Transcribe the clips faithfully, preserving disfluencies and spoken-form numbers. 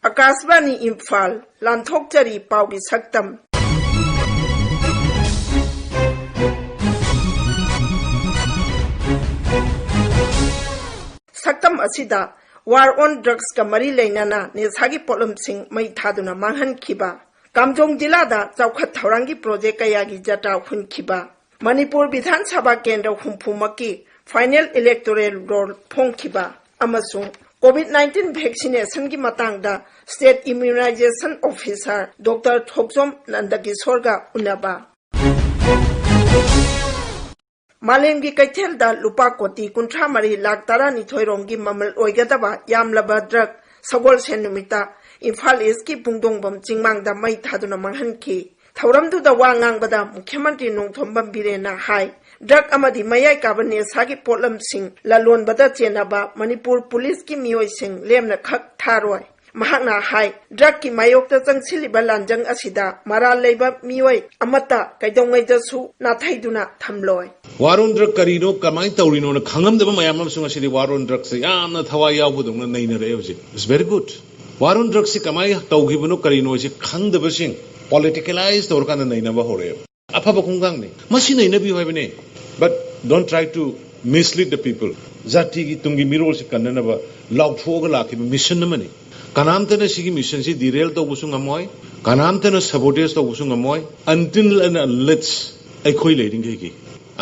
ꯑꯀꯥꯁꯕꯥꯅꯤ ꯏꯝꯐꯥꯜ, ꯂꯥꯟꯊꯣꯛꯆꯔꯤ ꯄꯥꯎꯒꯤ ꯁꯛꯇꯝ꯫ ꯁꯛꯇꯝ ꯑꯁꯤꯗ War on Drugsꯀ ꯃꯔꯤ ꯂꯩꯅꯅ ꯅꯦꯁꯥꯒꯤ ꯄꯣꯠꯂꯝꯁꯤꯡ ꯃꯩ ꯊꯥꯗꯨꯅ ꯃꯥꯡꯍꯟꯈꯤꯕ, ꯀꯥꯝꯖꯣꯡ ꯖꯤꯂꯥꯗ ꯆꯥꯎꯈꯠ ꯊꯧꯔꯥꯡꯒꯤ ꯄ꯭ꯔꯣꯖꯦꯛ ꯀꯌꯥꯒꯤ ꯖꯇ꯭ꯔꯥ ꯍꯨꯟꯈꯤꯕ, ꯃꯅꯤꯄꯨꯔ ꯕꯤꯙꯥꯟ ꯁꯚꯥ ꯀꯦꯟꯗ꯭ꯔ ꯍꯨꯝꯐꯨꯃꯛꯀꯤ final electoral roll ꯐꯣꯡꯈꯤꯕ ꯑꯃꯁꯨꯡ COVID nineteen vaccinationꯒꯤ ꯃꯇꯥꯡꯗ State Immunization Officer Doctor ꯊꯣꯛꯆꯣꯝ ꯅꯟꯗꯀꯤꯁꯣꯔꯒ ꯎꯅꯕ꯫ ꯃꯥꯂꯦꯝꯒꯤ ꯀꯩꯊꯦꯜꯗ ꯂꯨꯄꯥ ꯀꯣꯇꯤ ꯀꯨꯟꯊ꯭ꯔꯥ ꯃꯔꯤ ꯂꯥꯈ ꯇꯔꯥꯅꯤꯊꯣꯏ ꯔꯣꯝꯒꯤ ꯃꯃꯜ ꯑꯣꯏꯒꯗꯕ ꯌꯥꯝꯂꯕ ꯗ꯭ꯔꯒ ꯁꯒꯣꯜꯁꯦꯟ ꯅꯨꯃꯤꯠꯇ ꯏꯝꯐꯥꯜ ꯏꯁꯀꯤ ꯄꯨꯡꯗꯣꯡꯕꯝ ꯆꯤꯡꯃꯥꯡꯗ ꯃꯩ ꯊꯥꯗꯨꯅ ꯃꯥꯡꯍꯟꯈꯤ꯫ ꯊꯧꯔꯝꯗꯨꯗ ꯋꯥ ꯉꯥꯡꯕꯗ ꯃꯨꯈ꯭ꯌ ꯃꯟꯇ꯭ꯔꯤ ꯅꯣꯡꯊꯣꯝꯕꯝ ꯕꯤꯔꯦꯟꯅ ꯍꯥꯏ, ꯗ꯭ꯔꯒ ꯑꯃꯗꯤ ꯃꯌꯥꯏ ꯀꯥꯕ ꯅꯦꯁꯥꯒꯤ ꯄꯣꯠꯂꯝꯁꯤꯡ ꯂꯂꯣꯟꯕꯗ ꯆꯦꯟꯅꯕ ꯃꯅꯤꯄꯨꯔ ꯄꯨꯂꯤꯁꯀꯤ ꯃꯤꯑꯣꯏꯁꯤꯡ ꯂꯦꯝꯅ ꯈꯛ ꯊꯥꯔꯣꯏ꯫ ꯃꯍꯥꯛꯅ ꯍꯥꯏ, ꯗ꯭ꯔꯒꯀꯤ ꯃꯥꯌꯣꯛꯇ ꯆꯪꯁꯤꯜꯂꯤꯕ ꯂꯥꯟꯖꯪ ꯑꯁꯤꯗ ꯃꯔꯥꯜ ꯂꯩꯕ ꯃꯤꯑꯣꯏ ꯑꯃꯠꯇ ꯀꯩꯗꯧꯉꯩꯗꯁꯨ ꯅꯥꯊꯩꯗꯨꯅ ꯊꯝꯂꯣꯏ꯫ War on Drug ꯀꯔꯤꯅꯣ, ꯀꯃꯥꯏꯅ ꯇꯧꯔꯤꯅꯣꯅ ꯈꯪꯉꯝꯗꯕ ꯃꯌꯥꯝ ꯑꯃꯁꯨ ꯉꯁꯤꯗꯤ War on Drugꯁꯦ ꯌꯥꯝꯅ ꯊꯋꯥꯏ ꯌꯥꯎꯕꯗꯧꯅ ꯅꯩꯅꯔꯛꯑꯦ ꯍꯧꯖꯤꯛ꯫ It's very good꯫ War on Drugꯁꯤ ꯀꯃꯥꯏꯅ ꯇꯧꯈꯤꯕꯅꯣ, ꯀꯔꯤꯅꯣ ꯍꯥꯏꯁꯤ ꯈꯪꯗꯕꯁꯤꯡ politicalize ꯇꯧꯔꯀꯥꯟꯗ ꯅꯩꯅꯕ ꯍꯧꯔꯛꯑꯦꯕ꯫ ꯑꯐꯕ ꯈꯣꯡꯊꯥꯡꯅꯤ꯫ ꯃꯁꯤ ꯅꯩꯅꯕꯤꯌꯨ ꯍꯥꯏꯕꯅꯤ꯫ But don't try to mislead the people꯫ ꯖꯥꯇꯤꯒꯤ ꯇꯨꯡꯒꯤ ꯃꯤꯔꯣꯜꯁꯤ ꯀꯟꯅꯅꯕ ꯂꯥꯎꯊꯣꯛꯑꯒ ꯂꯥꯛꯈꯤꯕ mission ꯑꯃꯅꯤ꯫ ꯀꯅꯥꯝꯇꯅ ꯁꯤꯒꯤ missionꯁꯤ derail ꯇꯧꯕꯁꯨ ꯉꯝꯃꯣꯏ, ꯀꯅꯥꯝꯇꯅ sabotage ꯇꯧꯕꯁꯨ ꯉꯝꯃꯣꯏ, until and unless ꯑꯩꯈꯣꯏ ꯂꯩꯔꯤꯈꯩꯒꯤ꯫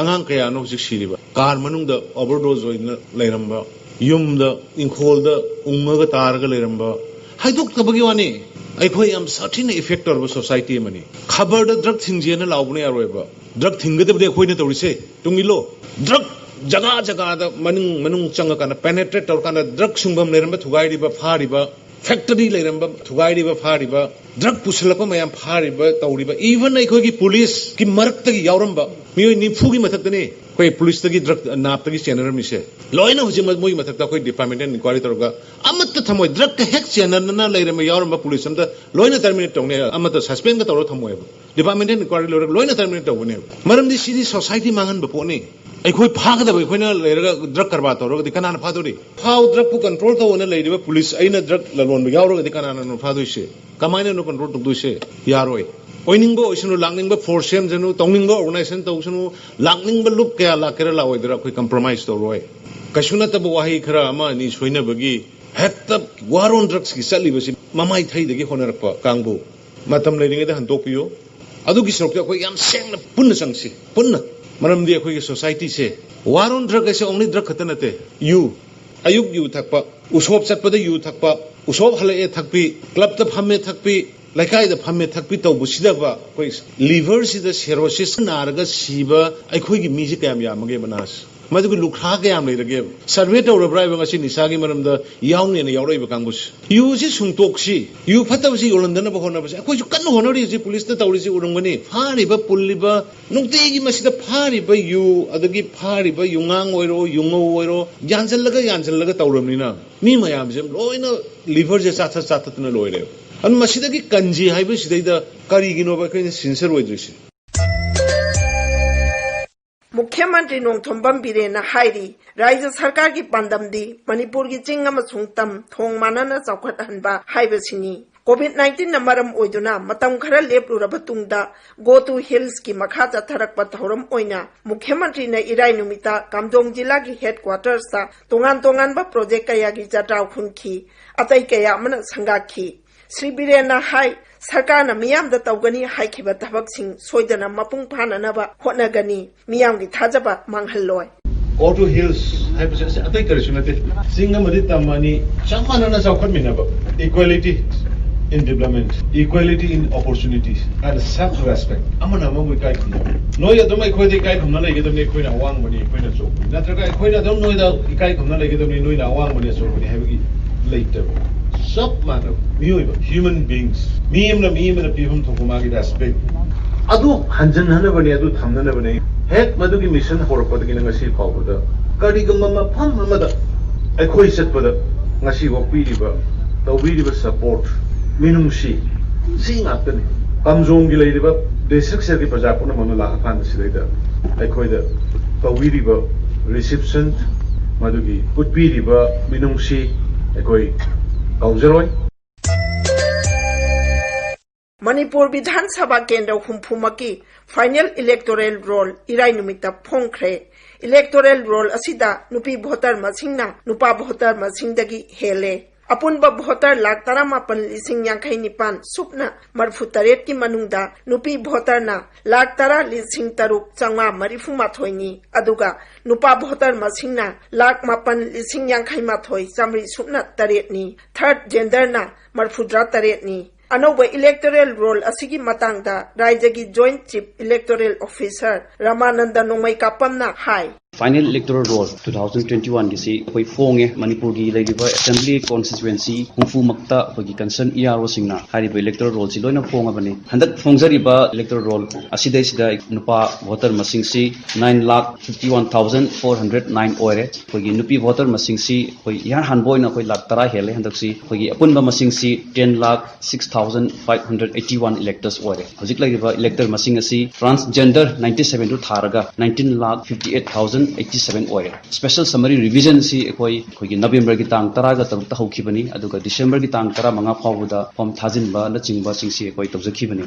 ꯑꯉꯥꯡ ꯀꯌꯥꯅꯣ ꯍꯧꯖꯤꯛ ꯁꯤꯔꯤꯕ? Car ꯃꯅꯨꯡꯗ overdose ꯑꯣꯏꯅ ꯂꯩꯔꯝꯕ, ꯌꯨꯝꯗ, ꯏꯪꯈꯣꯜꯗ ꯎꯪꯉꯒ ꯇꯥꯔꯒ ꯂꯩꯔꯝꯕ, ꯍꯥꯏꯗꯣꯛꯇꯕꯒꯤ ꯋꯥꯅꯤ꯫ ꯑꯩꯈꯣꯏ ꯌꯥꯝ ꯁꯥꯊꯤꯅ effect ꯇꯧꯔꯕ society ꯑꯃꯅꯤ꯫ ꯈꯕꯔꯗ ꯗ꯭ꯔꯒ ꯊꯤꯡꯁꯦꯅ ꯂꯥꯎꯕꯅ ꯌꯥꯔꯣꯏꯕ꯫ ꯗ꯭ꯔꯒ ꯊꯤꯡꯒꯗꯕꯗꯤ ꯑꯩꯈꯣꯏꯅ ꯇꯧꯔꯤꯁꯦ꯫ ꯇꯨꯡ ꯏꯜꯂꯣ꯫ ꯗ꯭ꯔꯒ ꯖꯒꯥ ꯖꯒꯥꯗ ꯃꯅꯨꯡ, ꯃꯅꯨꯡ ꯆꯪꯉꯀꯥꯟꯗ, penetrate ꯇꯧꯔꯀꯥꯟꯗ, ꯗ꯭ꯔꯒ ꯁꯨꯡꯐꯝ ꯂꯩꯔꯝꯕ ꯊꯨꯒꯥꯏꯔꯤꯕ, ꯐꯥꯔꯤꯕ, factory ꯂꯩꯔꯝꯕ ꯊꯨꯒꯥꯏꯔꯤꯕ, ꯐꯥꯔꯤꯕ, ꯗ꯭ꯔꯒ ꯄꯨꯁꯤꯜꯂꯛꯄ ꯃꯌꯥꯝ ꯐꯥꯔꯤꯕ, ꯇꯧꯔꯤꯕ, even ꯑꯩꯈꯣꯏꯒꯤ ꯄꯨꯂꯤꯁꯀꯤ ꯃꯔꯛꯇꯒꯤ ꯌꯥꯎꯔꯝꯕ ꯃꯤꯑꯣꯏ ꯅꯤꯐꯨꯒꯤ ꯃꯊꯛꯇꯅꯤ ꯑꯩꯈꯣꯏ ꯄꯨꯂꯤꯁꯇꯒꯤ ꯗ꯭ꯔꯒ ꯅꯥꯞꯇꯒꯤ ꯆꯦꯟꯅꯔꯝꯃꯤꯁꯦ꯫ ꯂꯣꯏꯅ ꯍꯧꯖꯤꯛ ꯃꯣꯏꯒꯤ ꯃꯊꯛꯇ ꯑꯩꯈꯣꯏ department and inquiry ꯇꯧꯔꯒ ꯑꯃꯠꯇ ꯊꯝꯃꯣꯏ꯫ ꯗ꯭ꯔꯒꯀ ꯍꯦꯛ ꯆꯦꯟꯅꯗꯅ ꯂꯩꯔꯝꯕ ꯌꯥꯎꯔꯝꯕ ꯄꯨꯂꯤꯁ ꯑꯝꯇ ꯂꯣꯏꯅ terminate ꯇꯧꯅꯤ, ꯑꯃꯠꯇ suspendꯒ ꯇꯧꯔꯒ ꯊꯝꯃꯣꯏꯕ꯫ Department and inquiry ꯂꯣꯏꯔꯒ ꯂꯣꯏꯅ terminate ꯇꯧꯒꯅꯦꯕ꯫ ꯃꯔꯝꯗꯤ ꯁꯤꯗꯤ society ꯃꯥꯡꯍꯟꯕ ꯄꯣꯠꯅꯤ꯫ ꯑꯩꯈꯣꯏ ꯐꯥꯒꯗꯕ ꯑꯩꯈꯣꯏꯅ ꯂꯩꯔꯒ ꯗ꯭ꯔꯒ ꯀꯔꯕꯥꯔ ꯇꯧꯔꯒꯗꯤ ꯀꯅꯥꯅ ꯐꯥꯗꯣꯔꯤ? ꯐꯥꯎ, ꯗ꯭ꯔꯒꯄꯨ ꯀꯟꯇ꯭ꯔꯣꯜ ꯇꯧꯑꯣꯅ ꯂꯩꯔꯤꯕ ꯄꯨꯂꯤꯁ ꯑꯩꯅ ꯗ꯭ꯔꯒ ꯂꯂꯣꯟꯕ ꯌꯥꯎꯔꯒꯗꯤ ꯀꯅꯥꯅ ꯐꯥꯗꯣꯏꯁꯦ? ꯀꯃꯥꯏꯅꯅꯣ ꯀꯟꯇ꯭ꯔꯣꯜ ꯇꯧꯗꯣꯏꯁꯦ? ꯌꯥꯔꯣꯏ꯫ ꯑꯣꯏꯅꯤꯡꯕ ꯑꯣꯏꯁꯅꯨ, ꯂꯥꯛꯅꯤꯡꯕ ꯐꯣꯔꯁ ꯁꯦꯝꯁꯅꯨ, ꯇꯧꯅꯤꯡꯕ ꯑꯣꯔꯒꯅꯥꯏꯖꯦꯁꯟ ꯇꯧꯁꯅꯨ, ꯂꯥꯛꯅꯤꯡꯕ ꯂꯨꯞ ꯀꯌꯥ ꯂꯥꯛꯀꯦꯔꯥ ꯂꯥꯛꯑꯣꯏꯗ꯭ꯔꯥ ꯑꯩꯈꯣꯏ ꯀꯝꯄ꯭ꯔꯣꯃꯥꯏꯁ ꯇꯧꯔꯣꯏ꯫ ꯀꯩꯁꯨ ꯅꯠꯇꯕ ꯋꯥꯍꯩ ꯈꯔ ꯑꯃ ꯑꯅꯤ ꯁꯣꯏꯅꯕꯒꯤ ꯍꯦꯛꯇ ꯋꯥꯔ ꯑꯣꯟ ꯗ꯭ꯔꯒꯁꯀꯤ ꯆꯠꯂꯤꯕꯁꯤ ꯃꯃꯥꯏ ꯊꯩꯗꯒꯤ ꯍꯣꯠꯅꯔꯛꯄ ꯀꯥꯡꯕꯨ꯫ ꯃꯇꯝ ꯂꯩꯔꯤꯉꯩꯗ ꯍꯟꯗꯣꯛꯄꯤꯌꯨ꯫ ꯑꯗꯨꯒꯤ ꯁꯔꯨꯛꯇꯤ ꯑꯩꯈꯣꯏ ꯌꯥꯝ ꯁꯦꯡꯅ ꯄꯨꯟꯅ ꯆꯪꯁꯤ, ꯄꯨꯟꯅ꯫ ꯃꯔꯝꯗꯤ ꯑꯩꯈꯣꯏꯒꯤ ꯁꯣꯁꯥꯏꯇꯤꯁꯦ, ꯋꯥꯔ ꯑꯣꯟ ꯗ꯭ꯔꯒ ꯍꯥꯏꯁꯦ ꯑꯣꯡꯂꯤ ꯗ꯭ꯔꯒ ꯈꯛꯇ ꯅꯠꯇꯦ꯫ ꯌꯨ, ꯑꯌꯨꯛ ꯌꯨ ꯊꯛꯄ, ꯎꯁꯣꯞ ꯆꯠꯄꯗ ꯌꯨ ꯊꯛꯄ, ꯎꯁꯣꯞ ꯍꯜꯂꯛꯑꯦ ꯊꯛꯄꯤ, ꯀ꯭ꯂꯕꯇ ꯐꯝꯃꯦ ꯊꯛꯄꯤ, ꯂꯩꯀꯥꯏꯗ ꯐꯝꯃꯦ ꯊꯛꯄꯤ ꯇꯧꯕꯁꯤꯗꯕ ꯑꯩꯈꯣꯏ ꯂꯤꯚꯔꯁꯤꯗ ꯁꯦꯔꯣꯁꯤꯁ ꯅꯥꯔꯒ ꯁꯤꯕ ꯑꯩꯈꯣꯏꯒꯤ ꯃꯤꯁꯦ ꯀꯌꯥꯝ ꯌꯥꯝꯃꯒꯦꯕ ꯅꯍꯥꯁꯦ? ꯃꯗꯨꯒꯤ ꯂꯨꯈ꯭ꯔꯥ ꯀꯌꯥꯝ ꯂꯩꯔꯒꯦꯕ? ꯁꯔꯚꯦ ꯇꯧꯔꯕ꯭ꯔꯥ ꯍꯥꯏꯕ ꯉꯁꯤ ꯅꯤꯁꯥꯒꯤ ꯃꯔꯝꯗ ꯌꯥꯎꯅꯦꯅ ꯌꯥꯎꯔꯛꯏꯕ ꯀꯥꯡꯕꯨꯁꯦ? ꯌꯨꯁꯤ ꯁꯨꯡꯇꯣꯛꯁꯤ, ꯌꯨ ꯐꯠꯇꯕꯁꯤ ꯌꯣꯜꯍꯟꯗꯅꯕ ꯍꯣꯠꯅꯕꯁꯦ ꯑꯩꯈꯣꯏꯁꯨ ꯀꯟꯅ ꯍꯣꯠꯅꯔꯤ꯫ ꯍꯧꯖꯤꯛ ꯄꯨꯂꯤꯁꯅ ꯇꯧꯔꯤꯁꯤ ꯎꯔꯝꯒꯅꯤ꯫ ꯐꯥꯔꯤꯕ, ꯄꯨꯜꯂꯤꯕ, ꯅꯨꯡꯇꯤꯒꯤ ꯃꯁꯤꯗ ꯐꯥꯔꯤꯕ ꯌꯨ, ꯑꯗꯒꯤ ꯐꯥꯔꯤꯕ ꯌꯨꯉꯥꯡ ꯑꯣꯏꯔꯣ, ꯌꯨꯉꯧ ꯑꯣꯏꯔꯣ, ꯌꯥꯟꯁꯤꯜꯂꯒ, ꯌꯥꯟꯁꯤꯜꯂꯒ ꯇꯧꯔꯕꯅꯤꯅ ꯃꯤ ꯃꯌꯥꯝꯁꯦ ꯂꯣꯏꯅ ꯂꯤꯚꯔꯁꯦ ꯆꯥꯊꯠ ꯆꯥꯊꯠꯇꯅ ꯂꯣꯏꯔꯦꯕ꯫ ꯑꯗꯨ ꯃꯁꯤꯗꯒꯤ ꯀꯟꯁꯤ ꯍꯥꯏꯕꯁꯤꯗꯩꯗ ꯀꯔꯤꯒꯤꯅꯣꯕ ꯑꯩꯈꯣꯏꯅ ꯁꯤꯟꯁꯔ ꯑꯣꯏꯗ꯭ꯔꯤꯁꯦ? ꯃꯨꯈ꯭ꯌ ꯃꯟꯇ꯭ꯔꯤ ꯅꯣꯡꯊꯣꯝꯕꯝ ꯕꯤꯔꯦꯟꯅ ꯍꯥꯏꯔꯤ, ꯔꯥꯖ꯭ꯌ ꯁꯔꯀꯥꯔꯒꯤ ꯄꯥꯟꯗꯝꯗꯤ ꯃꯅꯤꯄꯨꯔꯒꯤ ꯆꯤꯡ ꯑꯃꯁꯨꯡ ꯇꯝ ꯊꯣꯡ ꯃꯥꯟꯅꯅ ꯆꯥꯎꯈꯠꯍꯟꯕ ꯍꯥꯏꯕꯁꯤꯅꯤ꯫ ꯀꯣꯚꯤꯗ ꯅꯥꯏꯟꯇꯤꯟꯅ ꯃꯔꯝ ꯑꯣꯏꯗꯨꯅ ꯃꯇꯝ ꯈꯔ ꯂꯦꯞꯂꯨꯔꯕ ꯇꯨꯡꯗ Go to Hillsꯀꯤ ꯃꯈꯥ ꯆꯠꯊꯔꯛꯄ ꯊꯧꯔꯝ ꯑꯣꯏꯅ ꯃꯨꯈ꯭ꯌ ꯃꯟꯇ꯭ꯔꯤꯅ ꯏꯔꯥꯏ ꯅꯨꯃꯤꯠꯇ ꯀꯥꯝꯖꯣꯡ ꯖꯤꯂꯥꯒꯤ ꯍꯦꯗꯀ꯭ꯋꯥꯇꯔꯁꯇ ꯇꯣꯉꯥꯟ ꯇꯣꯉꯥꯟꯕ ꯄ꯭ꯔꯣꯖꯦꯛ ꯀꯌꯥꯒꯤ ꯖꯇ꯭ꯔꯥꯎ ꯍꯨꯟꯈꯤ꯫ ꯑꯇꯩ ꯀꯌꯥ ꯑꯃꯅ ꯁꯪꯒꯥꯈꯤ꯫ ꯁ꯭ꯔꯤ ꯕꯤꯔꯦꯟꯅ ꯍꯥꯏ, ꯁꯔꯀꯥꯔꯅ ꯃꯤꯌꯥꯝꯗ ꯇꯧꯒꯅꯤ ꯍꯥꯏꯈꯤꯕ ꯊꯕꯛꯁꯤꯡ ꯁꯣꯏꯗꯅ ꯃꯄꯨꯡ ꯐꯥꯅꯅꯕ ꯍꯣꯠꯅꯒꯅꯤ꯫ ꯃꯤꯌꯥꯝꯒꯤ ꯊꯥꯖꯕ ꯃꯥꯡꯍꯜꯂꯣꯏ꯫ Go to Hills ꯍꯥꯏꯕꯁꯦ ꯑꯁꯤ ꯑꯇꯩ ꯀꯔꯤꯁꯨ ꯅꯠꯇꯦ꯫ ꯆꯤꯡ ꯑꯃꯗꯤ ꯇꯝ ꯑꯅꯤ ꯆꯞ ꯃꯥꯟꯅꯅ ꯆꯥꯎꯈꯠꯃꯤꯟꯅꯕ, equality in development, equality in opportunities and self respect, ꯑꯃꯅ ꯑꯃꯕꯨ ꯏꯀꯥꯏ ꯈꯨꯝꯅꯕ꯫ ꯅꯣꯏ ꯑꯗꯨꯝ ꯑꯩꯈꯣꯏꯗ ꯏꯀꯥꯏ ꯈꯨꯝꯅ ꯂꯩꯒꯗꯕꯅꯤ, ꯑꯩꯈꯣꯏꯅ ꯑꯋꯥꯡꯕꯅꯤ, ꯑꯩꯈꯣꯏꯅ ꯑꯆꯧꯕꯅꯤ, ꯅꯠꯇ꯭ꯔꯒ ꯑꯩꯈꯣꯏꯅ ꯑꯗꯨꯝ ꯅꯣꯏꯗ ꯏꯀꯥꯏ ꯈꯨꯝꯅ ꯂꯩꯒꯗꯕꯅꯤ, ꯅꯣꯏꯅ ꯑꯋꯥꯡꯕꯅꯤ, ꯑꯆꯧꯕꯅꯤ ꯍꯥꯏꯕꯒꯤ ꯂꯩꯇꯕ꯫ ꯆꯞ ꯃꯥꯟꯅꯕ ꯃꯤꯑꯣꯏꯕ, human beings, ꯃꯤ ꯑꯃꯅ ꯃꯤ ꯑꯃꯅ ꯄꯤꯐꯝ ꯊꯣꯛꯄ ꯃꯥꯒꯤ respect ꯑꯗꯨ ꯍꯟꯖꯤꯟꯅꯅꯕꯅꯤ, ꯑꯗꯨ ꯊꯝꯅꯅꯕꯅꯤ꯫ ꯍꯦꯛ ꯃꯗꯨꯒꯤ ꯃꯤꯁꯟ ꯍꯧꯔꯛꯄꯗꯒꯤꯅ ꯉꯁꯤ ꯐꯥꯎꯕꯗ ꯀꯔꯤꯒꯨꯝꯕ ꯃꯐꯝ ꯑꯃꯗ ꯑꯩꯈꯣꯏ ꯆꯠꯄꯗ ꯉꯁꯤ ꯑꯣꯛꯄꯤꯔꯤꯕ, ꯇꯧꯕꯤꯔꯤꯕ support, ꯃꯤꯅꯨꯡꯁꯤ, ꯁꯤ ꯉꯥꯛꯇꯅꯤ꯫ ꯀꯥꯝꯖꯣꯡꯒꯤ ꯂꯩꯔꯤꯕ ꯗꯤꯁꯇ꯭ꯔꯤꯛꯁꯤꯒꯤ ꯄ꯭ꯔꯖꯥ ꯄꯨꯝꯅꯃꯛꯅ ꯂꯥꯛꯑꯀꯥꯟꯗ ꯁꯤꯗꯩꯗ ꯑꯩꯈꯣꯏꯗ ꯇꯧꯕꯤꯔꯤꯕ ꯔꯤꯁꯤꯞꯁꯟ, ꯃꯗꯨꯒꯤ ꯎꯠꯄꯤꯔꯤꯕ ꯃꯤꯅꯨꯡꯁꯤ ꯑꯩꯈꯣꯏ ꯀꯥꯎꯖꯔꯣꯏ꯫ ꯃꯅꯤꯄꯨꯔ ꯕꯤꯙꯥꯟ ꯁꯚꯥ ꯀꯦꯟꯗ꯭ꯔ ꯍꯨꯝꯐꯨꯃꯛꯀꯤ ꯐꯥꯏꯅꯦꯜ ꯏꯂꯦꯛꯇꯣꯔꯦꯜ ꯔꯣꯜ ꯏꯔꯥꯏ ꯅꯨꯃꯤꯠꯇ ꯐꯣꯡꯈ꯭ꯔꯦ꯫ ꯏꯂꯦꯛꯇꯣꯔꯦꯜ ꯔꯣꯜ ꯑꯁꯤꯗ ꯅꯨꯄꯤ ꯚꯣꯇꯔ ꯃꯁꯤꯡꯅ ꯅꯨꯄꯥ ꯚꯣꯇꯔ ꯃꯁꯤꯡꯗꯒꯤ ꯍꯦꯜꯂꯦ꯫ ꯑꯄꯨꯟꯕ ꯚꯣꯇꯔ ꯂꯥꯈ ꯇꯔꯥꯃꯥꯄꯟ ꯂꯤꯁꯤꯡ ꯌꯥꯡꯈꯩ ꯅꯤꯄꯥꯟ ꯁꯨꯞꯅ ꯃꯔꯤꯐꯨ ꯇꯔꯦꯠꯀꯤ ꯃꯅꯨꯡꯗ ꯅꯨꯄꯤ ꯚꯣꯇꯔꯅ ꯂꯥꯈ ꯇꯔꯥ ꯂꯤꯁꯤꯡ ꯇꯔꯨꯛ ꯆꯥꯝꯃꯉꯥ ꯃꯔꯤꯐꯨ ꯃꯥꯊꯣꯏꯅꯤ, ꯑꯗꯨꯒ ꯅꯨꯄꯥ ꯚꯣꯇꯔ ꯃꯁꯤꯡꯅ ꯂꯥꯈ ꯃꯥꯄꯟ ꯂꯤꯁꯤꯡ ꯌꯥꯡꯈꯩ ꯃꯥꯊꯣꯏ ꯆꯥꯝꯃꯔꯤ ꯁꯨꯞꯅ ꯇꯔꯦꯠꯅꯤ꯫ ꯊꯥꯔꯠ ꯖꯦꯟꯗꯔꯅ ꯃꯔꯤꯐꯨꯇꯔꯥ ꯇꯔꯦꯠꯅꯤ꯫ ꯑꯅꯧꯕ ꯏꯂꯦꯛꯇꯣꯔꯦꯜ ꯔꯣꯜ ꯑꯁꯤꯒꯤ ꯃꯇꯥꯡꯗ ꯔꯥꯏꯖꯒꯤ joint chief electoral officer Ramananda ꯅꯣꯡꯃꯩꯀꯥꯄꯝꯅ ꯍꯥꯏ꯫ Final electoral roll two thousand twenty ꯋꯥꯟꯒꯤꯁꯤ ꯑꯩꯈꯣꯏ ꯐꯣꯡꯉꯦ꯫ ꯃꯅꯤꯄꯨꯔꯒꯤ ꯂꯩꯔꯤꯕ ꯑꯦꯁꯦꯝꯕ꯭ꯂꯤ ꯀꯣꯟꯁꯇꯤꯇ꯭ꯋꯦꯟꯁꯤ ꯍꯨꯝꯐꯨꯃꯛꯇ ꯑꯩꯈꯣꯏꯒꯤ ꯀꯟꯁꯔꯟ ꯏ ꯑꯥꯔ ꯑꯣꯁꯤꯡꯅ ꯍꯥꯏꯔꯤꯕ ꯏꯂꯦꯛꯇꯣꯔꯦꯜ ꯔꯣꯜꯁꯤ ꯂꯣꯏꯅ ꯐꯣꯡꯉꯕꯅꯤ꯫ ꯍꯟꯗꯛ ꯐꯣꯡꯖꯔꯤꯕ ꯏꯂꯦꯛꯇꯣꯔꯦꯜ ꯔꯣꯜ ꯑꯁꯤꯗꯩꯁꯤꯗ ꯅꯨꯄꯥ ꯚꯣꯇꯔ ꯃꯁꯤꯡꯁꯤ nine lakh fifty one thousand four hundred nine ꯑꯣꯏꯔꯦ꯫ ꯑꯩꯈꯣꯏꯒꯤ ꯅꯨꯄꯤ ꯚꯣꯇꯔ ꯃꯁꯤꯡꯁꯤ ꯑꯩꯈꯣꯏ ꯏꯍꯥꯟ ꯍꯥꯟꯕ ꯑꯣꯏꯅ ꯑꯩꯈꯣꯏ ꯂꯥꯈ ꯇꯔꯥ ꯍꯦꯜꯂꯦ꯫ ꯍꯟꯗꯛꯁꯤ ꯑꯩꯈꯣꯏꯒꯤ ꯑꯄꯨꯟꯕ ꯃꯁꯤꯡꯁꯤ ten lakh six thousand five hundred eighty one electors ꯑꯣꯏꯔꯦ꯫ ꯍꯧꯖꯤꯛ ꯂꯩꯔꯤꯕ ꯏꯂꯦꯛꯇꯔ ꯃꯁꯤꯡ ꯑꯁꯤ ꯇ꯭ꯔꯥꯟꯁꯖꯦꯟꯗꯔ ꯅꯥꯏꯟꯇꯤ ꯁꯚꯦꯟꯗꯨ ꯊꯥꯔꯒ nineteen lakh fifty eight thousand eighty seven ꯑꯣꯏꯔꯦ꯫ ꯁ꯭ꯄꯦꯁꯦꯜ ꯁꯝꯃꯔꯤ ꯔꯤꯚꯤꯖꯟꯁꯤ ꯑꯩꯈꯣꯏ, ꯑꯩꯈꯣꯏꯒꯤ ꯅꯕꯦꯝꯕꯔꯒꯤ ꯇꯥꯡ ꯇꯔꯥꯒ ꯇꯔꯨꯛꯇ ꯍꯧꯈꯤꯕꯅꯤ, ꯑꯗꯨꯒ ꯗꯤꯁꯦꯝꯕꯔꯒꯤ ꯇꯥꯡ ꯇꯔꯥꯃꯉꯥ ꯐꯥꯎꯕꯗ ꯐꯣꯔꯝ ꯊꯥꯖꯤꯟꯕꯅꯆꯤꯡꯕꯁꯤꯡꯁꯤ ꯑꯩꯈꯣꯏ ꯇꯧꯖꯈꯤꯕꯅꯤ꯫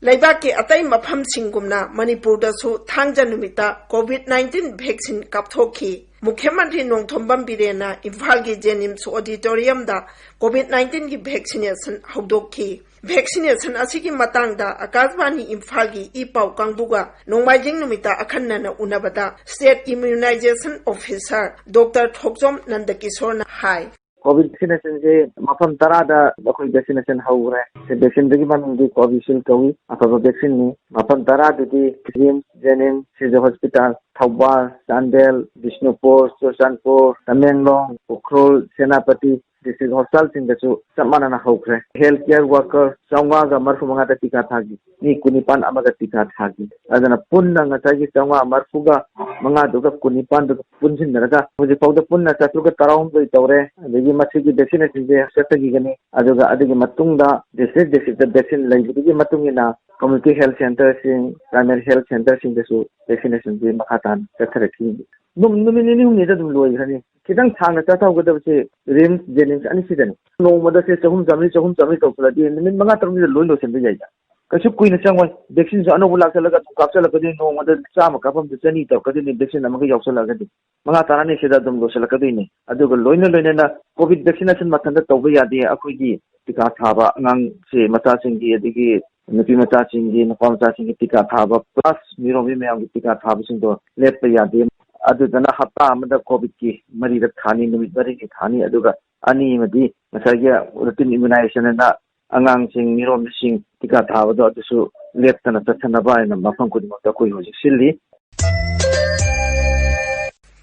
ꯂꯩꯕꯥꯛꯀꯤ ꯑꯇꯩ ꯃꯐꯝꯁꯤꯡꯒꯨꯝꯅ ꯃꯅꯤꯄꯨꯔꯗꯁꯨ ꯊꯥꯡꯖ ꯅꯨꯃꯤꯠꯇ ꯀꯣꯚꯤꯗ ꯅꯥꯏꯟꯇꯤꯟ ꯚꯦꯛꯁꯤꯟ ꯀꯥꯞꯊꯣꯛꯈꯤ꯫ ꯃꯨꯈ꯭ꯌ ꯃꯟꯇ꯭ꯔꯤ ꯅꯣꯡꯊꯣꯝꯕꯝ ꯕꯤꯔꯦꯟꯅ ꯏꯝꯐꯥꯜꯒꯤ ꯖꯦꯅꯤꯝꯁ ꯑꯣꯗꯤꯇꯣꯔꯤꯌꯝꯗ ꯀꯣꯚꯤꯗ ꯅꯥꯏꯟꯇꯤꯟꯒꯤ ꯚꯦꯛꯁꯤꯅꯦꯁꯟ ꯍꯧꯗꯣꯛꯈꯤ꯫ ꯚꯦꯛꯁꯤꯅꯦꯁꯟ ꯑꯁꯤꯒꯤ ꯃꯇꯥꯡꯗ ꯑꯀꯥꯁꯕꯥꯅꯤ ꯏꯝꯐꯥꯜꯒꯤ ꯏ ꯄꯥꯎ ꯀꯥꯡꯕꯨꯒ ꯅꯣꯡꯃꯥꯏꯖꯤꯡ ꯅꯨꯃꯤꯠꯇ ꯑꯈꯟꯅꯅ ꯎꯅꯕꯗ ꯁ꯭ꯇꯦꯠ ꯏꯝꯃ꯭ꯌꯨꯅꯥꯏꯖꯦꯁꯟ ꯑꯣꯐꯤꯁꯥꯔ ꯗꯣꯛꯇꯔ ꯊꯣꯛꯆꯣꯝ ꯅꯟꯗꯀꯤꯁꯣꯔꯅ ꯍꯥꯏ꯫ ꯀꯣꯚꯤꯗ ꯚꯦꯛꯁꯤꯅꯦꯁꯟꯁꯦ ꯃꯐꯝ ꯇꯔꯥꯗ ꯑꯩꯈꯣꯏ ꯚꯦꯛꯁꯤꯅꯦꯁꯟ ꯍꯧꯈ꯭ꯔꯦ꯫ ꯁꯤ ꯚꯦꯛꯁꯤꯟꯗꯨꯒꯤ ꯃꯃꯤꯡꯗꯤ ꯀꯣꯚꯤꯁꯤꯜ ꯀꯧꯏ꯫ ꯑꯐꯕ ꯚꯦꯛꯁꯤꯟꯅꯤ꯫ ꯃꯐꯝ ꯇꯔꯥꯗꯨꯗꯤ ꯔꯤꯝꯁ, ꯖꯦꯅꯤꯝꯁ, ꯁꯤꯖ ꯍꯣꯁꯄꯤꯇꯥꯜ, ꯊꯧꯕꯥꯜ, ꯆꯥꯟꯗꯦꯜ, ꯕꯤꯁꯅꯨꯄꯨꯔ, ꯆꯨꯔꯆꯥꯟꯄꯨꯔ, ꯇꯃꯦꯡꯂꯣꯡ, ꯎꯈ꯭ꯔꯨꯜ, ꯁꯦꯅꯥꯄꯇꯤ, district hospitalꯁꯤꯡꯗꯁꯨ ꯆꯞ ꯃꯥꯟꯅꯅ ꯍꯧꯈ꯭ꯔꯦ꯫ Health care worker ꯆꯥꯝꯃꯉꯥꯒ ꯃꯔꯤꯐꯨ ꯃꯉꯥꯗ ꯇꯤꯀꯥ ꯊꯥꯈꯤ, ꯃꯤ ꯀꯨꯟꯅꯤꯄꯥꯟ ꯑꯃꯒ ꯇꯤꯀꯥ ꯊꯥꯈꯤ꯫ ꯑꯗꯨꯅ ꯄꯨꯟꯅ ꯉꯁꯥꯏꯒꯤ ꯆꯥꯝꯃꯉꯥ ꯃꯔꯤꯐꯨꯒ ꯃꯉꯥꯗꯨꯒ ꯀꯨꯟꯅꯤꯄꯥꯟꯗꯨꯒ ꯄꯨꯟꯁꯤꯟꯅꯔꯒ ꯍꯧꯖꯤꯛ ꯐꯥꯎꯗ ꯄꯨꯟꯅ ꯆꯥꯇ꯭ꯔꯨꯛꯀ ꯇꯔꯥꯍꯨꯝꯗꯣꯏ ꯇꯧꯔꯦ꯫ ꯑꯗꯒꯤ ꯃꯁꯤꯒꯤ vaccinationꯁꯦ ꯆꯠꯊꯈꯤꯒꯅꯤ꯫ ꯑꯗꯨꯒ ꯑꯗꯨꯒꯤ ꯃꯇꯨꯡꯗ district districtꯇ vaccine ꯂꯩꯕꯗꯨꯒꯤ ꯃꯇꯨꯡ ꯏꯟꯅ community health centreꯁꯤꯡ, primary health centreꯁꯤꯡꯗꯁꯨ vaccinationꯁꯦ ꯃꯈꯥ ꯇꯥꯅ ꯆꯠꯊꯔꯛꯈꯤ꯫ ꯅꯨꯝ-, ꯅꯨꯃꯤꯠ ꯅꯤꯅꯤ ꯍꯨꯝꯅꯤꯗ ꯑꯗꯨꯝ ꯂꯣꯏꯈ꯭ꯔꯅꯤ꯫ ꯈꯤꯇꯪ ꯁꯥꯡꯅ ꯆꯠꯊꯍꯧꯒꯗꯕꯁꯦ RIMS, JNIMS ꯑꯅꯤꯁꯤꯗꯅꯤ꯫ ꯅꯣꯡꯃꯗ ꯁꯦ ꯆꯍꯨꯝ, ꯆꯥꯝꯃꯔꯤ, ꯆꯍꯨꯝ, ꯆꯥꯝꯃꯔꯤ ꯇꯧꯁꯤꯜꯂꯗꯤ ꯅꯨꯃꯤꯠ ꯃꯉꯥ ꯇꯔꯨꯛꯅꯤꯗ ꯂꯣꯏ ꯂꯣꯏꯁꯤꯟꯕ ꯌꯥꯏꯗ꯫ ꯀꯩꯁꯨ ꯀꯨꯏꯅ ꯆꯪꯉꯣꯏ꯫ Vaccineꯁꯨ ꯑꯅꯧꯕ ꯂꯥꯛꯁꯜꯂꯒ ꯑꯗꯨꯝ ꯀꯥꯞꯁꯤꯜꯂꯛꯀꯗꯣꯏꯅꯤ꯫ ꯅꯣꯡꯃꯗ ꯆꯥꯝꯃ ꯀꯥꯞꯐꯝꯗ ꯆꯅꯤ ꯇꯧꯔꯛꯀꯗꯣꯏꯅꯤ, vaccine ꯑꯃꯒ ꯌꯥꯎꯁꯜꯂꯛꯑꯒꯗꯤ꯫ ꯃꯉꯥ ꯇꯔꯥꯅꯤ ꯁꯤꯗ ꯑꯗꯨꯝ ꯂꯣꯏꯁꯤꯜꯂꯛꯀꯗꯣꯏꯅꯤ꯫ ꯑꯗꯨꯒ ꯂꯣꯏꯅ ꯂꯣꯏꯅꯅ COVID vaccination ꯃꯊꯟꯇ ꯇꯧꯕ ꯌꯥꯗꯦ꯫ ꯑꯩꯈꯣꯏꯒꯤ ꯇꯤꯀꯥ ꯊꯥꯕ ꯑꯉꯥꯡꯁꯦ, ꯃꯆꯥꯁꯤꯡꯒꯤ, ꯑꯗꯒꯤ ꯅꯨꯄꯤ ꯃꯆꯥꯁꯤꯡꯒꯤ, ꯅꯨꯄꯥ ꯃꯆꯥꯁꯤꯡꯒꯤ ꯇꯤꯀꯥ ꯊꯥꯕ, plus ꯃꯤꯔꯣꯝꯕꯤ ꯃꯌꯥꯝꯒꯤ ꯇꯤꯀꯥ ꯊꯥꯕꯁꯤꯡꯗꯣ ꯂꯦꯞꯄ ꯌꯥꯗꯦ꯫ ꯑꯗꯨꯗꯨꯅ ꯍꯞꯇꯥ ꯑꯃꯗ COVIDꯀꯤ ꯃꯔꯤꯔꯛ ꯊꯥꯅꯤ, ꯅꯨꯃꯤꯠ ꯃꯔꯤꯅꯤ ꯊꯥꯅꯤ, ꯑꯗꯨꯒ ꯑꯅꯤ ꯑꯃꯗꯤ ꯉꯁꯥꯏꯒꯤ routine immunization ꯑꯅ ꯑꯉꯥꯡꯁꯤꯡ, ꯃꯤꯔꯣꯟꯕꯁꯤꯡ ꯇꯤꯀꯥ ꯊꯥꯕꯗꯣ ꯑꯗꯨꯁꯨ ꯂꯦꯞꯇꯅ ꯆꯠꯊꯅꯕ ꯍꯥꯏꯅ ꯃꯐꯝ ꯈꯨꯗꯤꯡꯃꯛꯇ ꯑꯩꯈꯣꯏ ꯍꯧꯖꯤꯛ ꯁꯤꯜꯂꯤ꯫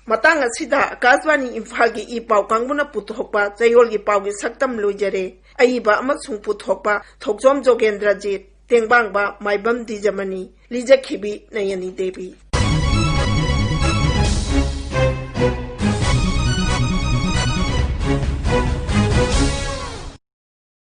ꯃꯇꯥꯡ ꯑꯁꯤꯗ ꯑꯀꯥꯁꯕꯥꯅꯤ ꯏꯝꯐꯥꯜꯒꯤ ꯏ ꯄꯥꯎ ꯀꯥꯡꯕꯨꯅ ꯄꯨꯊꯣꯛꯄ ꯆꯌꯣꯜꯒꯤ ꯄꯥꯎꯒꯤ ꯁꯛꯇꯝ ꯂꯣꯏꯖꯔꯦ꯫ ꯑꯏꯕ ꯑꯃꯁꯨꯡ ꯄꯨꯊꯣꯛꯄ ꯊꯣꯛꯆꯣꯝ ꯖꯣꯒꯦꯟꯗ꯭ꯔꯖꯤꯠ, ꯇꯦꯡꯕꯥꯡꯕ ꯃꯥꯏꯕꯝ ꯗꯤꯖꯃꯅꯤ, ꯂꯤꯖꯈꯤꯕꯤ ꯅꯌꯅꯤ ꯗꯦꯕꯤ꯫